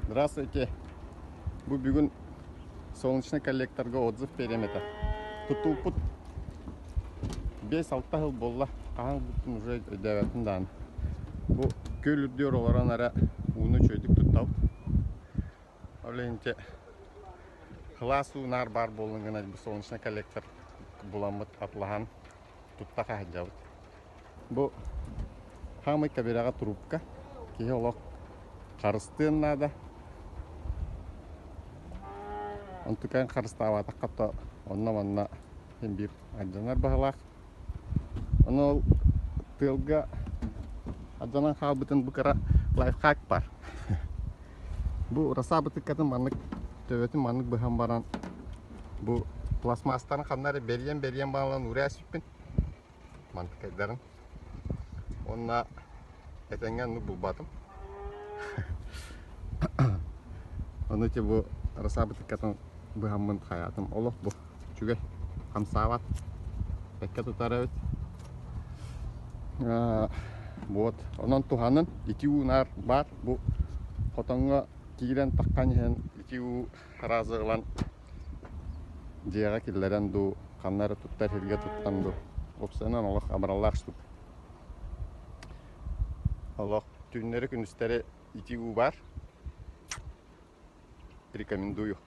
Здравствуйте. Бу бүгүн солнечный коллекторга отзыв биэриэм этэ. Туттубуппут 5-6 сыл буолла. Хаһан ылбыппын уже өйдөөбөппүн даҕаны. Бу күөл үрдүгэр олорон эрэ ууну үчүгэйдик туттабыт. Ол иһин сылаас уу наар баар буоллун гына бу солнечный коллектор буламмыт атылаһан тутта хаһыдьабыт. Бу хаамый кэбирэҕэ трубка. Киһи олох харыстыан наада. Онтукайын харыстаабатахха то онно-манна син биир алдьанар баһылаах. Ону ол тыалга алдьанан хаалбытын бу кыра лайфхак бар. Бу роса бытыккатын маннык төбөтүн маннык быһан баран бу пластмасстарын ханна эрэ бэрийэн-бэрийэн баалан ураа сүппүн. Мантыкайдарын. Уонна этэҥҥэ оннук булбатым. Ону ити бу роса бытыккатын быһаммын хайаатым. Олох бу үчүгэй. Хамсаабат. Бэккэ тутар эбит. Вот. Онон туһанын ити уу наар баар. Бу хотоҥҥо киирэн таххан иһэн ити уу араазы ылан дьиэҕэ киллэрэн дуу, ханна эрэ туттар сиргэ туттан дуу. Уопсайынан олох абыраллаах штука. Олох түүннэри-күнүстэри ити уу баар. Рекомендую.